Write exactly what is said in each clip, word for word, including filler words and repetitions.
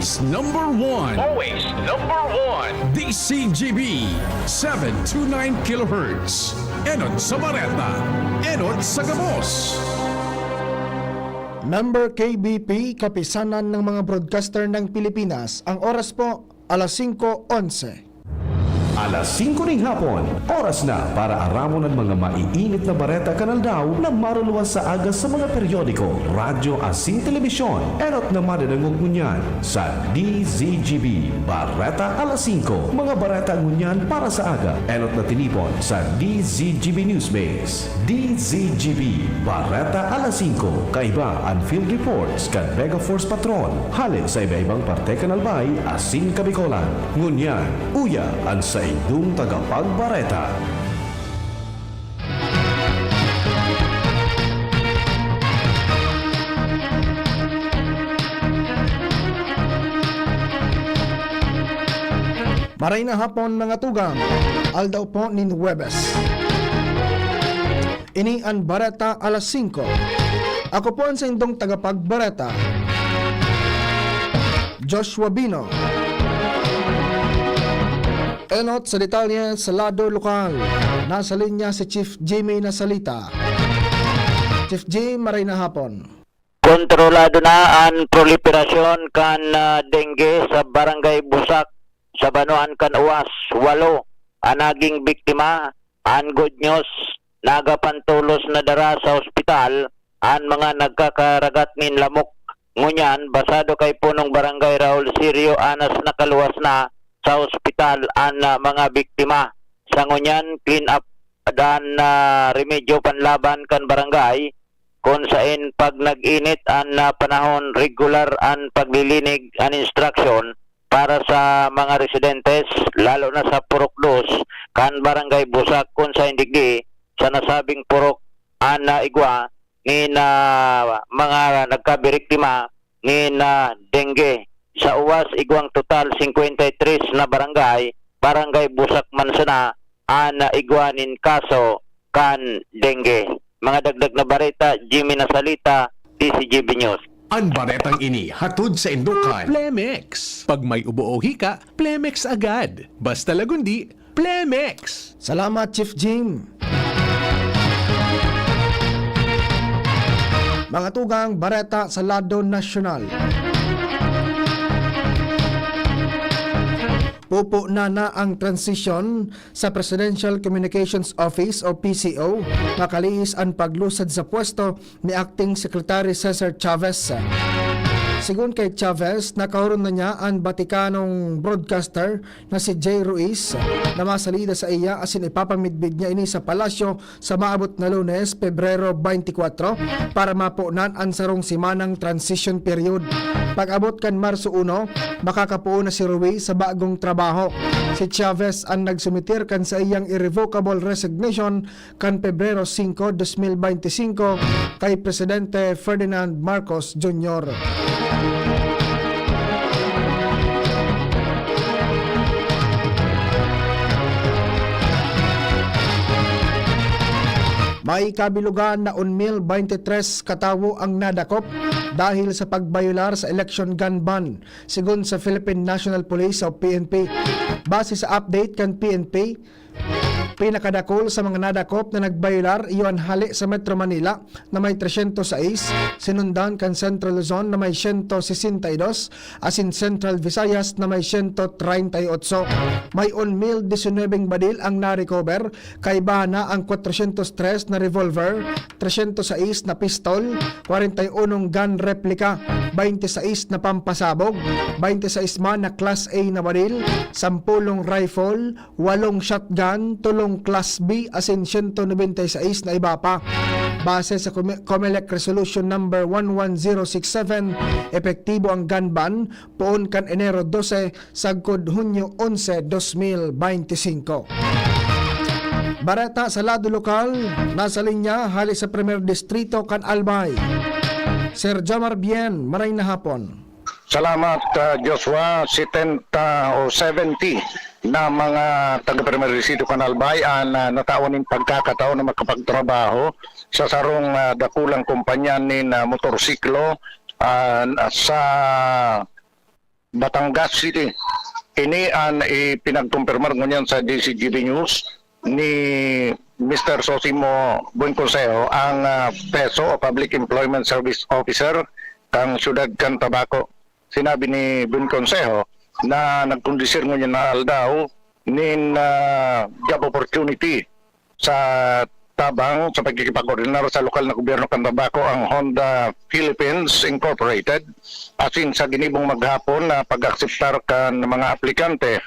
Number one. Always number one. D C G B, seven two nine kilohertz. Enot sa Bareta, enot sa gabos. Member K B P, Kapisanan ng mga Broadcaster ng Pilipinas. Ang oras po, alas singko onse. Alas singko ning hapon, oras na para aramon an mga maiinit na bareta kan aldaw na maruluwas sa aga sa mga periodiko, radyo asin telebisyon. Enot na madadangog ngunyan sa D Z G B Bareta alas singko. Mga bareta ngunyan para sa aga, enot na tinipon sa D Z G B Newsbase. D Z G B Bareta alas singko, kaiba an field reports kan Mega Force Patrol, hale sa iba-ibang parte kan Albay asin Kabicolan. Ngunyan, uya an saindong tagapagbareta. Maray na hapon, mga tugang. Aldaw po nin Huwebes. Ini an Bareta alas singko. Ako po an saindong tagapagbareta, Joshua Bino. Enot sa detalye sa lado lokal. Nasa linya si Chief Jimmy Nasalita. Chief Jim, maray na hapon. Kontrolado na an proliferasyon kan, ah, dengue sa Barangay Busak, sa Banwaan kan Uwas. Walo an naging biktima. An good news, nagapantolos na dara sa ospital an mga nagkakaragat nin lamok. Ngunyan, basado kay Punong Barangay Raul Sirio Anas, nakaluwas na sa ospital an, ah, mga biktima. Sa ngunyan, clean up an, ah, remedyo panlaban kan barangay, kun saen pag nag-init an, ah, panahon, regular an paglilinig, an instruction para sa mga residentes, lalo na sa Purok Dos kan Barangay Busak, kun saen digdi sa nasabing purok an, ah, igwa nin, ah, mga nagkabiriktima nin, ah, dengue. Sa Uwas, igwang total singkwenta y tres na barangay, Barangay Busak man sana an, ah, igwa nin kaso kan dengue. Mga dagdag na bareta, Jimmy Nasalita, D Z G B News. An baretang ini hatod saindo kan Plemex. Pag may ubo o hika, Plemex agad. Basta Lagundi, Plemex! Salamat, Chief Jim. Mga tugang, bareta sa lado nasyonal. Pupunan na ang transisyon sa Presidential Communications Office o P C O, makalihis an paglusad sa pwesto ni Acting Secretary Cesar Chavez. Sigon kay Chavez, nakaoron na niya an Batikanong broadcaster na si Jay Ruiz, na masalida saiya asin ipapamidbid niya ini sa palasyo sa maabot na Lunes, Pebrero twenty-four, para mapunan an sarong semanang transition period. Pag-abot kan Marso uno, makakapoon na si Ruiz sa bagong trabaho. Si Chavez an nagsumitir kan saiyang irrevocable resignation kan Pebrero singko, dos mil bente singko, kay Presidente Ferdinand Marcos Junior. May kabilugan na un mil bente tres katawo ang nadakop dahil sa pagbayolar sa election gun ban, sigon sa Philippine National Police o P N P. Base sa update kan P N P, pinakadakul sa mga nadakop na nagbayolar iyo an hale sa Metro Manila na may tresyentos sais, sinundan kan Central Luzon na may siyento sesenta y dos, asin Central Visayas na may siyento treinta y otso. May un mil disinwebeng badil ang na-recover, kaiba na ang kwatrosyentos tres na revolver, tresyentos sais na pistol, kwarenta y unong gun replica, bente sais na pampasabog, bente sais man na Class A na badil, sampulong rifle, walong shotgun, tolong Class B asin siyento nobenta y sais na iba pa. Base sa Come-, Comelec Resolution Number one one zero six seven, epektibo ang gun ban poon kan Enero dose sagkod Hunyo onse, dos mil bente singko. Bareta sa lado lokal, nasa linya hali sa Primer Distrito kan Albay, Sir Jomar Bien, maray na hapon. Salamat, ah, Joshua. Setenta o seventy na mga taga-Primer Distrito kan Albay an, ah, natawan nin pagkakataon na makapagtrabaho sa sarong, ah, dakulang kompanya nin, ah, motorsiklo, ah, sa Batangas City. Ini an ipinagkumpirmar ngunyan sa D Z G B News ni Mister Sosimo Buenconsejo, ang, ah, PESO o Public Employment Service Officer kan siyudad kan Tabaco. Sinabi ni Buenconsejo na nagkondusir ngunyan na aldaw nin, ah, job opportunity sa tabang sa pagkikipag-ordinar sa lokal na gobyerno kan Tabaco ang Honda Philippines Incorporated, asin sa ginibong maghapon na pag-akseptar kan mga aplikante.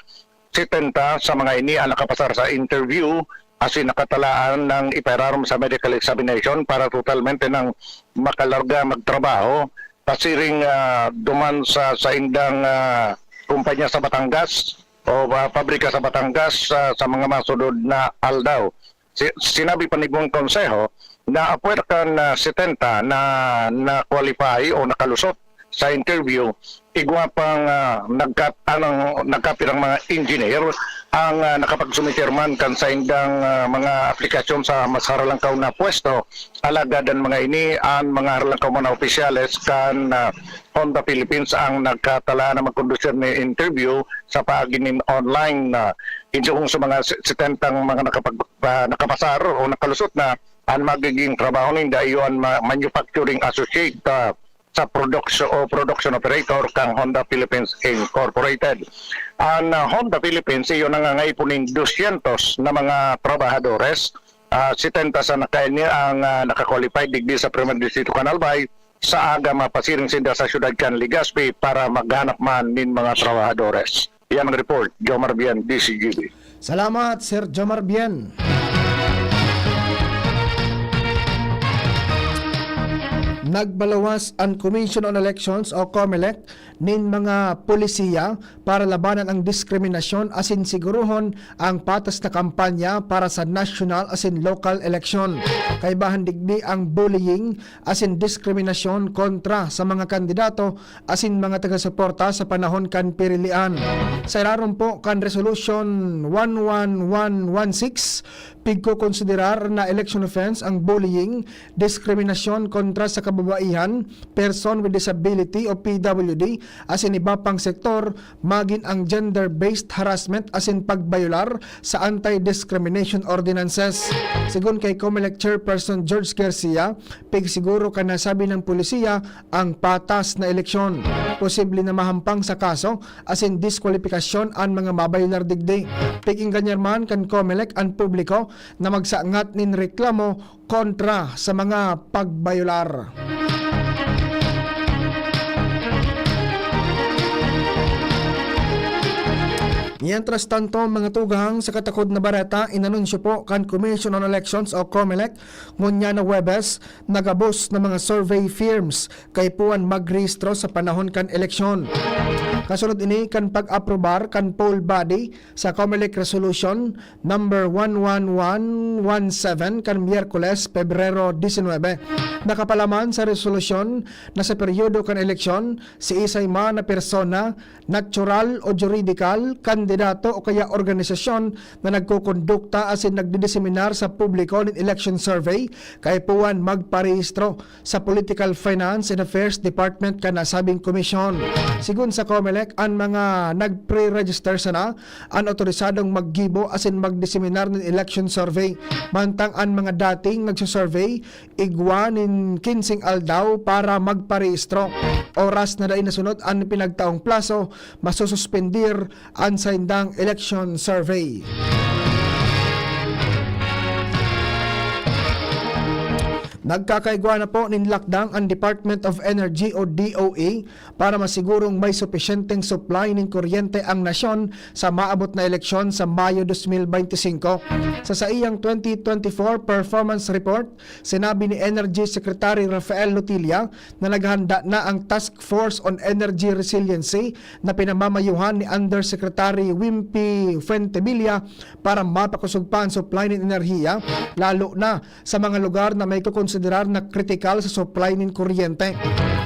Setenta sa mga ini ang nakapasar sa interview asin nakatalaan ng ipairarom sa medical examination para totalmente nang makalarga magtrabaho pasiring, ah, duman sa saindang, ah, kumpanya sa Batangas o, ah, pabrika sa Batangas, ah, sa mga masunod na aldaw. Si-, sinabi pa ni Buong Konseho na apwera kan, ah, setenta na na-qualify o nakalusot sa interview, igwa pang, ah, nagkat-, anong, nagkapirang mga engineer ang, ah, nakapagsumiter man kan saindang, ah, mga aplikasyon sa mas haralangkaw na pwesto. Alagad an mga ini, an mga haralangkaw man na opisyales kan, ah, Honda Philippines ang nagkatalaan na magkondusir nin interview sa paagi nin online na insukong sa mga se-, setentang mga nakapag-, ah, nakapasar o nakalusot na, an magiging trabaho ninda iyo an ma-, manufacturing associate, ah, sa production o production operator kan Honda Philippines Incorporated. An, ah, Honda Philippines iyo nangangaipon nin dosyentos na mga trabahadores, ah, setenta sa nakaini ang, ah, naka-qualify digdi sa Primer Distrito kan Albay, sa aga mapasiring sinda sa siyudad kan Legazpi para maghanap man nin mga trabahadores. Yan ang report, Jomar Bien, D Z G B. Salamat, Sir Jomar Bien. Nagbaluwas an Commission on Elections o COMELEC nin mga polisiya para labanan ang diskriminasyon asin sigurohon ang patas na kampanya para sa nasyonal asin lokal eleksyon. Kaibahan digdi ang bullying asin diskriminasyon kontra sa mga kandidato asin mga taga-suporta sa panahon kan pirilian. Sa irarom po kan Resolution one one one one six, pigkokonsiderar na election offense ang bullying, diskriminasyon kontra sa kababaihan, person with disability o P W D, asin iba pang sektor, magin ang gender-based harassment asin pagbayolar sa anti-discrimination ordinances. Sigon kay COMELEC Chairperson George Garcia, pigsiguro kan nasabi ng pulisiya ang patas na eleksyon. Posible na mahampang sa kaso asin diskwalipikasyon an mga mabayolar digdi. Pig-engganyar man kan COMELEC an publiko na magsangat nin reklamo kontra sa mga pagbayolar. Mientras tanto, mga tugang, sa katakod na bareta, inanunsyo po kan Commission on Elections o COMELEC ngunyan na Huwebes na gabos na mga survey firms kaipuhan magrehistro sa panahon kan eleksyon. Kasunod ini kan pag-aprobar kan poll body sa COMELEC Resolution number one one one one seven kan Miyerkules, Pebrero disinwebe. Nakapalaman sa resolusyon na sa peryodo kan eleksyon, siisay man na persona, natural o juridikal, kandidato o kaya organisasyon na nagkukondukta asin nagdidiseminar sa publiko nin election survey, kaipuhan magparehistro sa Political, Finance and Affairs Department kan nasabing komisyon. Sigon sa COMELEC, an mga nagpre-register sana an otorisadong maggibo asin magdiseminar nin election survey, mantang an mga dating nagsusurvey igwa nin kinseng aldaw para magparehistro. Oras na dai nasunod an pinagtaong plaso, masususpender an saindang election survey. Nagkakaigwa na po nin lakdang an Department of Energy o D O E para masigurong may supisyenteng supply nin kuryente ang nasyon sa maabot na eleksyon sa Mayo dos mil bente singko. Sa saiyang twenty twenty-four performance report, sinabi ni Energy Secretary Rafael Lotilla na naghanda na ang Task Force on Energy Resiliency na pinamamayuhan ni Undersecretary Wimpy Fuentebilla para mapakosog pa an supply nin enerhiya, lalo na sa mga lugar na maikokonsiderar na kritikal sa supply nin kuryente.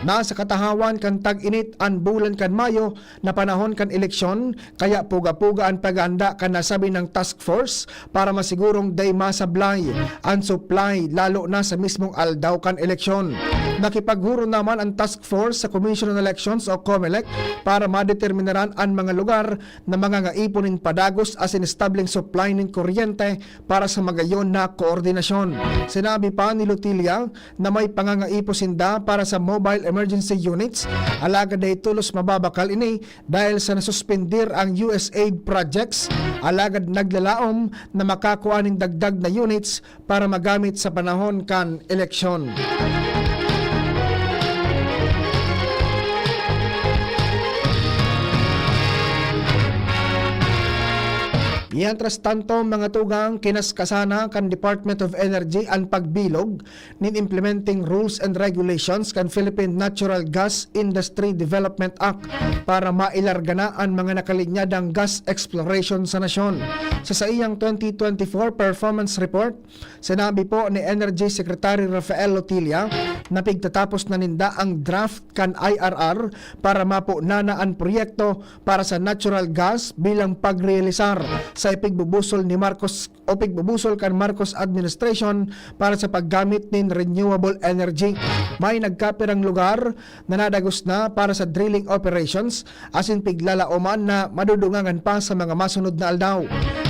Nasa katahawan kan tag-init an bulan kan Mayo na panahon kan eleksyon, kaya puga-puga an paghahanda kan nasabi nang task force para masigurong dai masablay an supply, lalo na sa mismong aldaw kan eleksyon. Nakipaghuro naman an task force sa Commission on Elections o COMELEC para madeterminaran an mga lugar na mangangaipon nin padagos asin estableng supply nin kuryente para sa magayon na koordinasyon. Sinabi pa ni Lotilla na may pangangaipo sinda para sa mobile emergency units, alagad dai tolos mababakal ini dahil sa nasuspender ang U S A I D projects, alagad naglalaom na makakua nin dagdag na units para magamit sa panahon kan eleksyon. Mientras tanto, mga tugang, kinaskasana kan Department of Energy an pagbilog nin implementing rules and regulations kan Philippine Natural Gas Industry Development Act para mailarga na an mga nakalinyadang gas exploration sa nasyon. Sa saiyang twenty twenty-four performance report, sinabi po ni Energy Secretary Rafael Lotilla na pigtatapos na ninda ang draft kan I R R para mapo na na an proyekto para sa natural gas bilang pagrealisar sa ipigbubusol ni Marcos o pigbubusol kan Marcos administration para sa paggamit nin renewable energy. May nagkapirang lugar na nadagos na para sa drilling operations asin piglalaoman na madudungangan pa sa mga masunod na aldaw.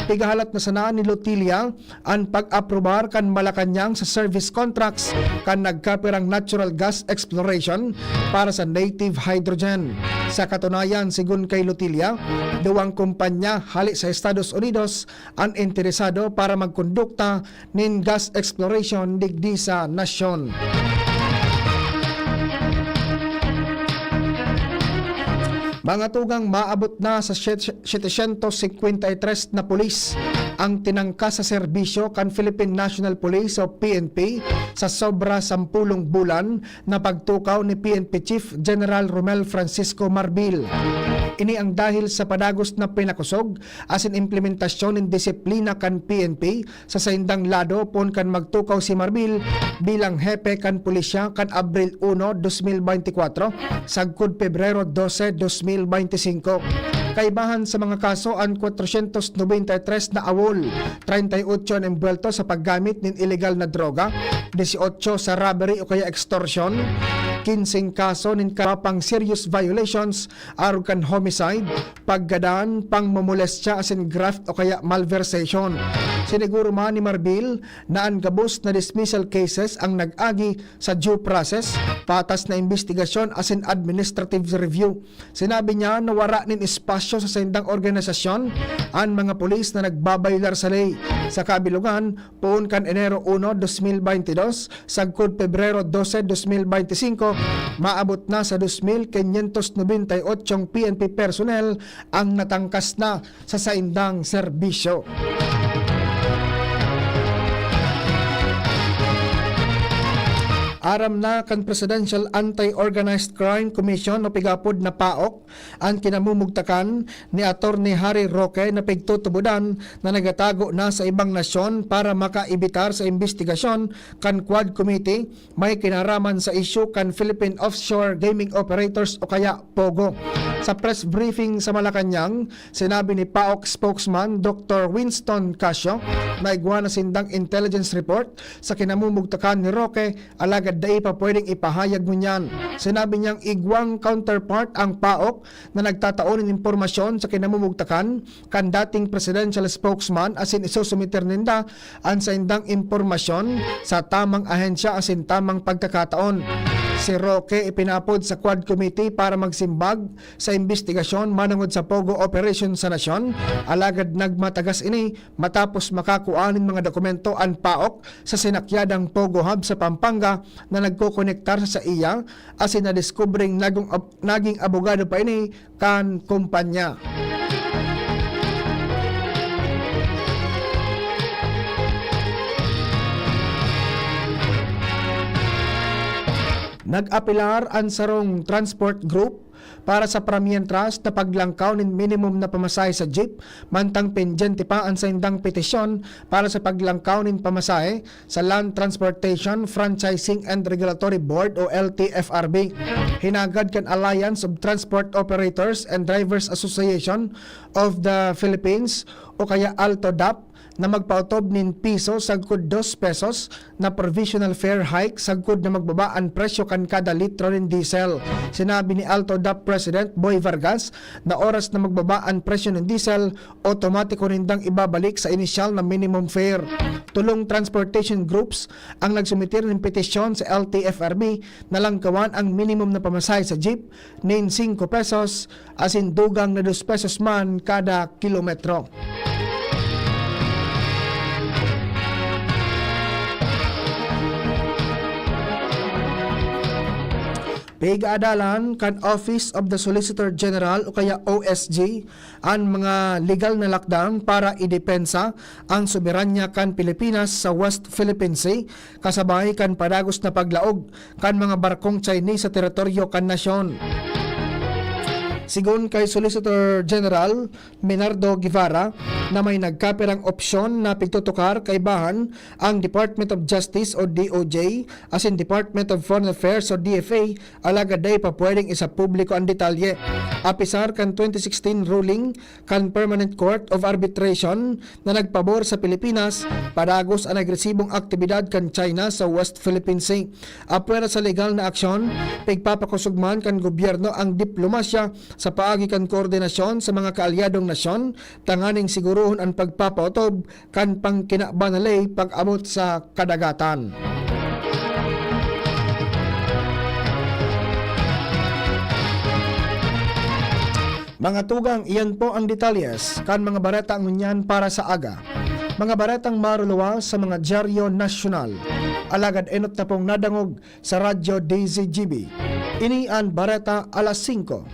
Pigahalat na sana ni Lotilla an pag-aprobar kan Malacañang sa service contracts kan nagkapirang natural gas exploration para sa native hydrogen. Sa katunayan, sigon kay Lotilla, duwang kumpanya hale sa Estados Unidos an interesado para magkondukta nin gas exploration digdi sa nasyon. Mga tugang, maabot na sa set-, setecientos cincuenta y tres na pulis ang tinangkas sa serbisyo kan Philippine National Police o P N P sa sobra sampulong bulan na pagtukaw ni P N P Chief General Romel Francisco Marbil. Ini ang dahil sa padagos na pinakusog asin implementasyon nin disiplina kan P N P sa saindang lado poon kan magtukaw si Marbil bilang hepe kan pulisya kan Abril uno, dos mil beintikwatro, sagkod Pebrero dose, dos mil beintisinko. Kaibahan sa mga kaso an kwatrosyentos nobenta y tres na awol, treinta y ocho an embuwelto sa paggamit nin ilegal na droga, disiotso sa robbery o kaya extortion, kinseng kaso nin iba pang serious violations arog kan homicide, paggadan, pangmomolestya asin graft o kaya malversation. Siniguro man ni Marbil na an gabos na dismissal cases ang nag-agi sa due process, patas na imbestigasyon asin administrative review. Sinabi niya na wara nin espasyo sa saindang organisasyon an mga pulis na nagbabayolar sa ley. Sa kabilogan, poon kan Enero uno, dos mil beintidos, sagkod Pebrero dose, dos mil beintisinko, maabot na sa dos mil quinientos nobenta y ocho P N P personnel ang natangkas na sa saindang serbisyo. Aram na kan Presidential Anti-Organized Crime Commission o pigapod na paok an kinamumugtakan ni Attorney Harry Roque na pigtutubodan na nagatago na sa ibang nasyon para makaibitar sa imbestigasyon kan Quad Committee may kinaraman sa isyu kan Philippine Offshore Gaming Operators o kaya POGO. Sa press briefing sa Malacañang, sinabi ni paok spokesman Doctor Winston Casio na igwa na sindang intelligence report sa kinamumugtakan ni Roque, alagad dai pa pwedeng ipahayag ngunyan. Sinabi niyang igwang counterpart ang paok na nagtatao nin impormasyon sa kinamumugtakan kan dating presidential spokesman asin isusumiter ninda an saindang impormasyon sa tamang ahensya asin tamang pagkakataon. Si Roque ipinapod sa Quad Committee para magsimbag sa imbestigasyon manongod sa POGO operation sa nasyon, alagad nagmatagas ini matapos makakua nin mga dokumento an paok sa sinakyadang POGO Hub sa Pampanga na nagkokonektar sa saiya, asin nadiskubreng nagong ab-, naging abogado pa ini kan kumpanya. Nag-apelar an sarong transport group para sa pamientras na paglangkaw nin minimum na pamasahe sa jeep, mantang pendyente pa an saindang petisyon para sa paglangkaw nin pamasahe sa Land Transportation Franchising and Regulatory Board o L T F R B. Hinagad kan Alliance of Transport Operators and Drivers Association of the Philippines o kaya ALTODAP na magpaotob nin piso sagkod dos pesos na provisional fare hike sagkod na magbaba an presyo kan kada litro nin diesel. Sinabi ni Alto DAP President Boy Vargas na oras na magbaba an presyo nin diesel, otomatiko nindang ibabalik sa inisyal na minimum fare. Tolong transportation groups ang nagsumitir nin petisyon sa L T F R B na langkawan ang minimum na pamasahe sa jeep nin singko pesos asin dugang na dos pesos man kada kilometro. Pigaadalan kan Office of the Solicitor General o kaya O S G an mga legal na lakdang para idepensa ang soberanya kan Pilipinas sa West Philippine Sea, kasabay kan padagos na paglaog kan mga barkong Chinese sa teritoryo kan nasyon. Sigon kay Solicitor General Menardo Guevara na may nagkapirang opsyon na pigtutukar kaibahan ang Department of Justice o D O J asin Department of Foreign Affairs o D F A, alagad dai pa pwedeng isapubliko an detalye. Apisar kan twenty sixteen ruling kan Permanent Court of Arbitration na nagpabor sa Pilipinas, padagos an agresibong aktibidad kan China sa West Philippine Sea. Apwera sa legal na aksyon, pigpapakosog man kan gobyerno ang diplomasya sa paagi kan koordinasyon sa mga kaalyadong nasyon tanganing sigurohon an pagpapaotob kan pangkinaban na ley pag-abot sa kadagatan. Mga tugang, iyan po ang detalyes kan mga bareta ngunyan para sa aga. Mga baretang maruluwas sa mga dyaryo nasyonal. Alagad enot na pong nadangog sa Radyo D Z G B. Ini an Bareta Alas Singko.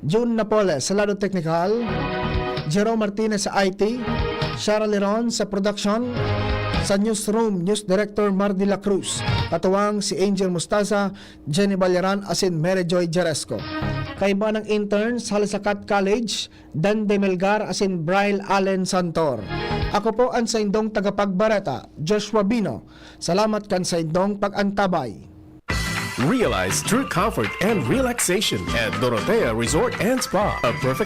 June Napoles sa lado teknikal, Jerome Martinez sa I T, Shara Leron sa production, sa newsroom, News Director Mardy La Cruz, katuwang si Angel Mostaza, Jenny Balyaran asin Mary Joy Jeresco. Kaiba ng interns, Halisakat College, Dande Melgar asin Brian Allen Santor. Ako po an saindong tagapagbareta, Joshua Bino. Salamat kan saindong pag-antabay. Realize true comfort and relaxation at Dorotea Resort and Spa, a perfect